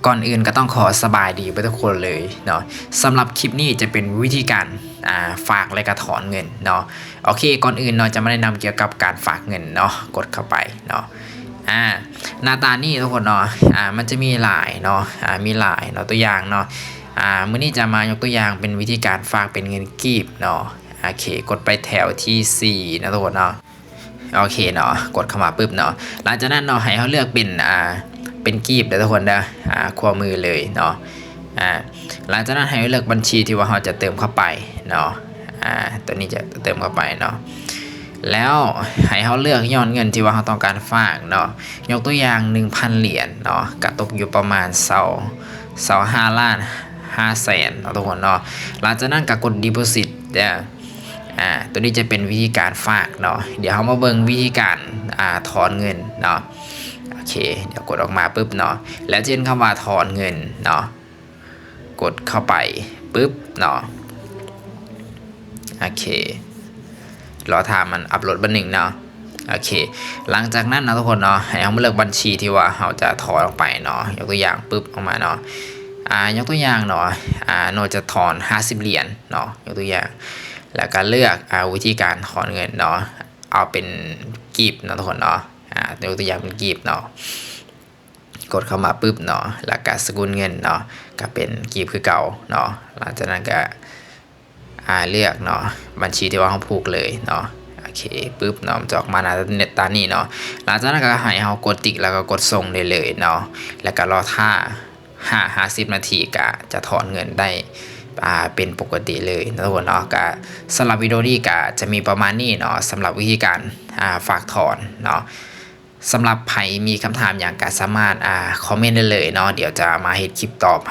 ກ່ອນອື່ນກໍຕ້ອງຂໍສະບາຍດີເບິດທຸກຄົນເລີຍເນາະ. ສຳລັບຄລິບນີ້ຈະເປັນວິທີການ ອ່າ ຝາກ ແລະກະຖອນເງິນເນາະ. ໂອເຄ ກ່ອນອື່ນເນາະ ຈະມາແນະນຳກ່ຽວກັບການຝາກເງິນເນາະ. ກົດເຂົ້າໄປເນາະ. ອາ ໜ້າຕານີ້ທຸກຄົນເນາະ. ອາ ມັນຈະມີຫຼາຍເນາະ. ອາ ມີຫຼາຍເນາະ ຕົວຢ່າງເນາະ. ອາ ມື້ນີ້ຈະມາຍົກຕົວຢ່າງເປັນວິທີການຝາກເປັນເງິນກີບເນາະ. ໂອເຄ ກົດໄປແຖວທີສີ່ເນາະທຸກຄົນເນາະ. ໂອເຄເນາະ ກົດເຂົ້າມາປຶບເນາະ. ຫຼັງຈາກນັ້ນເນາະ ໃຫ້ເຮົາເລືອກເປັນ ອ່າ ເປັນກີບເດີທຸກຄົນເດີ. ອາ ຂວາມືເລີຍເນາະ. ອາ ຫຼັງຈາກນັ້ນໃຫ້ເຮົາເລືອກບັນຊີທີ່ວ່າເຮົາຈະເຕີມເຂົ້າໄປເນາະ. ອາ ຕົວນີ້ຈະເຕີມເຂົ້າໄປເນາະ. ແລ້ວໃຫ້ເຮົາເລືອກຍອດເງິນທີ່ວ່າເຮົາຕ້ອງການຝາກເນາະ. ຍົກຕົວຢ່າງໜຶ່ງພັນຫຼຽນເນາະ ກະຕົກຢູ່ປະມານຊາວ ຊາວຫ້າລ້ານຫ້າແສນເນາະທຸກຄົນເນາະ. ຫຼັງຈາກນັ້ນກະກົດ deposit ເດີ. ອາ ຕົວນີ້ຈະເປັນວິທີການຝາກເນາະ. ດຽວເຮົາມາເບິ່ງວິທີການ ອາ ຖອນເງິນເນາະ. ໂອເຄ ດຽວກົດອອກມາປຶບເນາະ ແລ້ວຈະເຫັນຄຳວ່າຖອນເງິນເນາະ. ກົດເຂົ້າໄປປຶບເນາະ. ໂອເຄ ລໍຖ້າມັນອັບໂຫຼດບາດໜຶ່ງເນາະ. ໂອເຄ ຫຼັງຈາກນັ້ນເນາະທຸກຄົນເນາະ ໃຫ້ເຮົາມາເລືອກບັນຊີທີ່ວ່າເຮົາຈະຖອນອອກໄປເນາະ. ຍົກຕົວຢ່າງປຶບອອກມາເນາະ. ອາ ຍົກຕົວຢ່າງເນາະ ອາ ໂນຈະຖອນຫ້າສິບຫຼຽນເນາະ. ຍົກຕົວຢ່າງ ແລ້ວກະເລືອກ ອາ ວິທີການຖອນເງິນເນາະ. ເອົາເປັນກີບເນາະທຸກຄົນເນາະ. ອາ ຍົກຕົວຢ່າງເປັນກີບເນາະ. ກົດເຂົ້າມາປຶບເນາະ ແລ້ວກະສະກຸນເງິນເນາະ ກະເປັນກີບຄືເກົ່າເນາະ. ຫຼັງຈາກນັ້ນກະ ອາ ເລືອກເນາະ ບັນຊີທີ່ວ່າເຮົາຜູກເລີຍເນາະ. ໂອເຄ ປຶບເນາະ ມັນຈະອອກມາໜ້າຕານີ້ເນາະ. ຫຼັງຈາກນັ້ນກະໃຫ້ເຮົາກົດຕິກ ແລ້ວກະກົດສົ່ງໄດ້ເລີຍເນາະ ແລ້ວກະລໍຖ້າຫ້າ ຫ້າສິບນາທີ ກະຈະຖອນເງິນໄດ້ ອາ ເປັນປົກກະຕິເລີຍເນາະທຸກຄົນເນາະ. ກະສຳລັບວິດີໂອນີ້ກະຈະມີປະມານນີ້ເນາະ ສຳລັບວິທີການ ອາ ຝາກຖອນເນາະ. ສຳລັບໃຜມີຄຳຖາມຫຍັງກະສາມາດ ອາ ຄອມເມັນໄດ້ເລີຍເນາະ. ດຽວຈະມາເຮັດຄລິບຕອບໃຫ້.